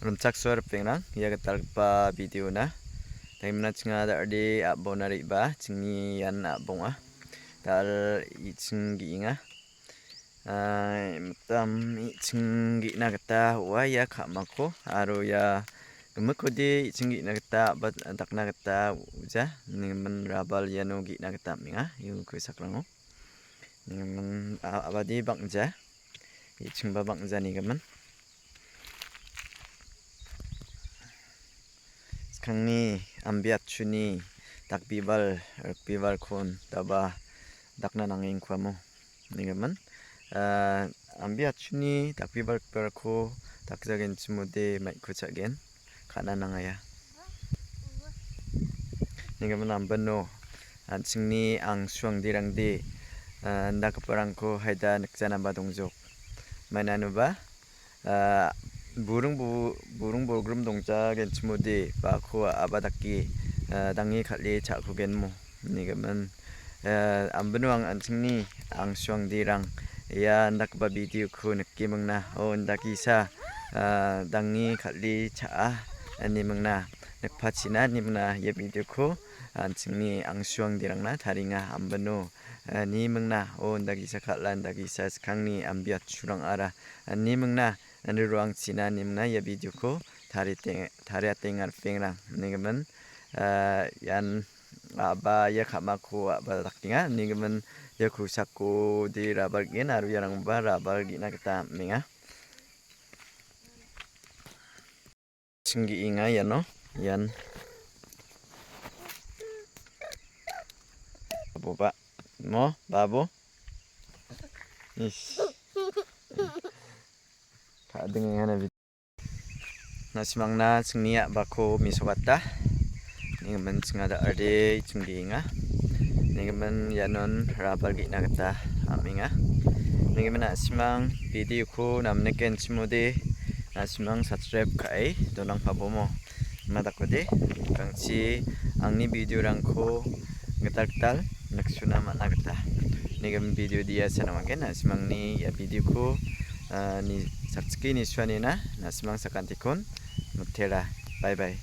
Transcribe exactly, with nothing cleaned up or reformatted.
Rimchaksoa ripengrang, ia gitalgipa video-na. Tangimina chinga da·rde a·bona re·baa, chingni ian a·bonga. Da·al i·ching ge·enga. Ah, mitam i·ching ge·na gita o·a ia ka·mako, aro ia gimikkode i·ching ge·na gita a·ba dakna gita o·ja. Nigimin rabal iano ge·na gita am·enga, ia ku·sakrango. Nigimin a-, a·bade bang·ja, i·chingba bang·ja nigimin. Skangni ambiatchuni dakbibal, rikbibalkon daba dakna nangengkuamo nigimin. Ah, ambiatchuni dakbibal, rikbibalko dakjagenchimode maiko cha·gen, ka·na nangaia. Nigimin ambino an·chingni angsuangdirangde, ah, indakgiparangko haida nikjanaba dongjok. Mainanoba, ah, buring bo-, buring bolgrim dongjagenchimode bako a·ba dake, ah, dange kal·e cha·kogenmo. Nigimin, ah, ambino ang an·chingni angsuangdirang ia indakgipa video-ko nikemingna, o indakgisa, ah, dange kal·e cha·a, ine mingna, nikpachina ine mingna ia video-ko an·chingni angsuangdirangna tarienga. Ambino, ah, ine mingna, o indakgisa kal·a, indakgisa skangni ambiatchurangara, ah, ine mingna, ine roangchina ine mingna ia video-ko tariate-, tariatenga ripengrang. Nigimin, ah, ian a·ba ia ka·mako a·ba dakenga. Nigimin ia ku·sakode rabal ge·gen aro iarangba rabal ge·na gita am·enga. Ching ge·enga iano, ian. Baboba. Mo, babo. Ish. Ka·ding enga na. Na·simangna chingni a·bako mesokata. Nigimin chinga da·ode ching ge·enga. Nigimin ianon rabal ge·na gita am·enga. Nigimin na·simang video-ko namnikenchimode na·simang subscribe ka·e donangpabomo. Ima dakode, gangchi angni video-rangko gital gital niksuna man·a gita. Nigimin video dia senamanggen, na·simangni ia video-ko, ah, ni sakchike nisuanina, na·simang sakantikon mitela. Bye bye.